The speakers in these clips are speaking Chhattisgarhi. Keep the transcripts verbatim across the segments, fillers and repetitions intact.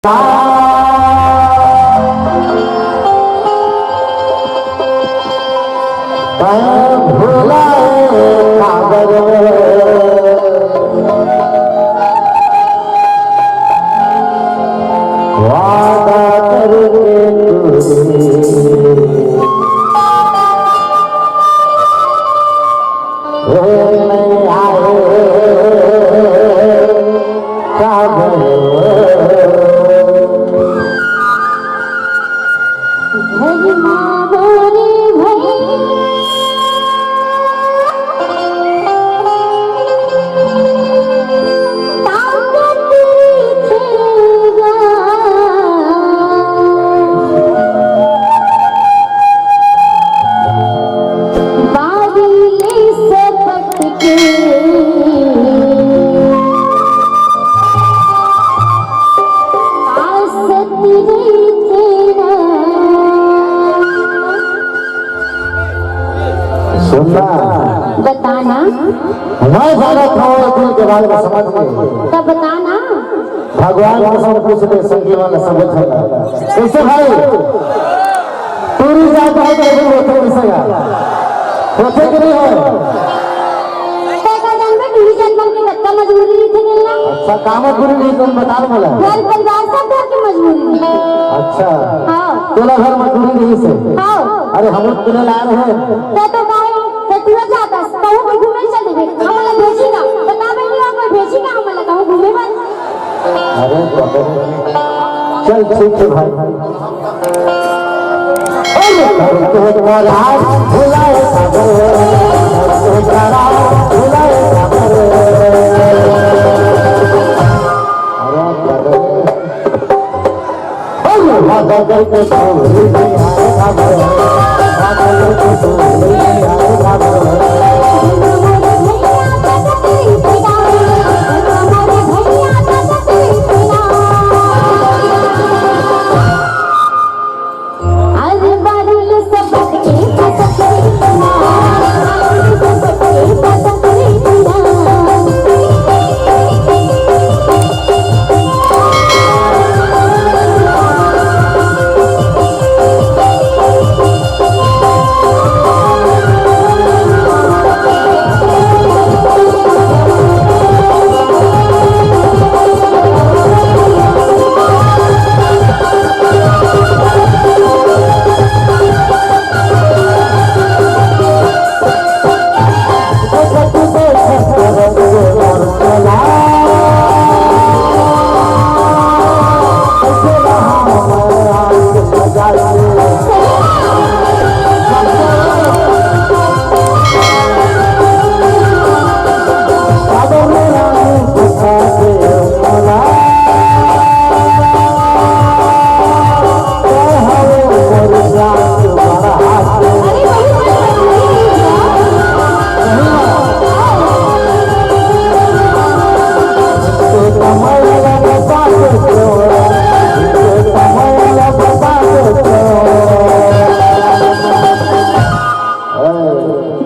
तैं भुलाए काबर वादा करके तू ओ नइ आए काबर। भई माँ मोरी भई। ताकत खेगा। बादल सपट के आसत रहिथे ना। सुनना। बताना। मैं जानत हँव, दिल के बारे में समझ ले। तब बताना। भगवान कसम पूछ ले, संगी वाला समझ ले। कैसे भाई? टूरी जात हे तो भी होथे, कैसे यार? होथे कि नहीं होय? तैं का जानबे, टूरी जात मन के कतका मजबूरी रहिथे मिलना। अच्छा, का मजबूरी रहिथे, तुम बता दो मला। घर परिवार सब घर के मजबूरी रहिथे। अच्छा। हाँ। तोला घर मजबूरी रहिसे। हाँ। अरे, हम लोग मिले ला रहे हैं। तैं तो काहे, तैं टूरा जात हस, कहूँ भी घूमे चल देबे। हमला भेजी का? बताबे नहीं, कोई भेजी का हमला कहूँ घूमे बर? अरे बाप रे। चल ठीक है भाई। अरे करके करार भुलाए सागर, करके करार भुलाए सागर। अरे बाप रे।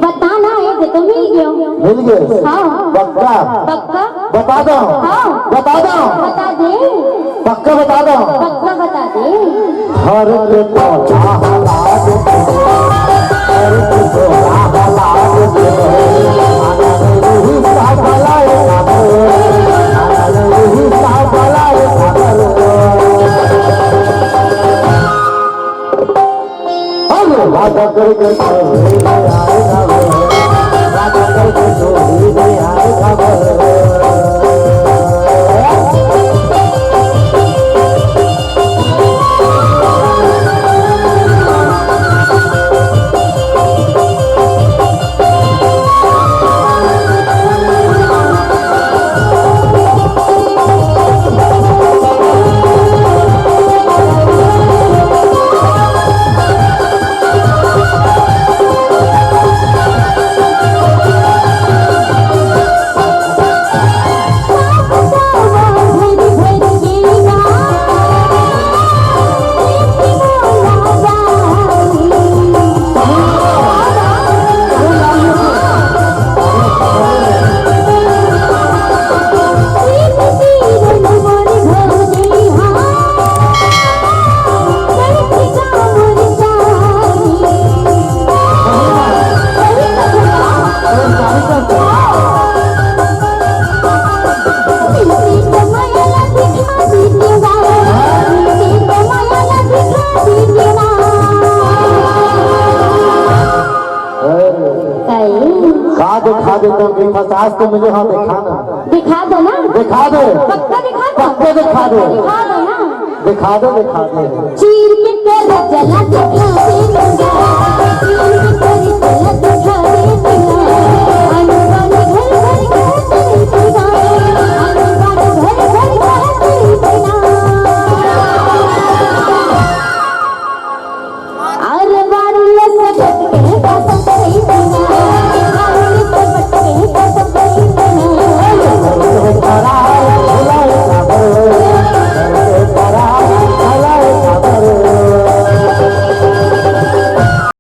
बता ना, ये तो मिल गयो। मिल गए? हाँ। पक्का? पक्का। बता दो। हाँ। बता दो। बता दे। पक्का बता दो। पक्का बता दे। घर के पौधा हला दे। घर के पौधा हला दे। आनंद ही सा भला है सागर। आनंद ही सा भला है सागर। अरे वादा करके छोड़ी नहीं आए गावे, वादा करके छोड़ी नहीं आए गावे। आज तो मिले, हाँ, दिखा ना। दिखा दो ना। दिखा दे। पक्का दिखा दो। पक्का दिखा दे। दिखा दो ना। दिखा दे, दिखा दे। चीर के कर जला दिखा दे मुंडा।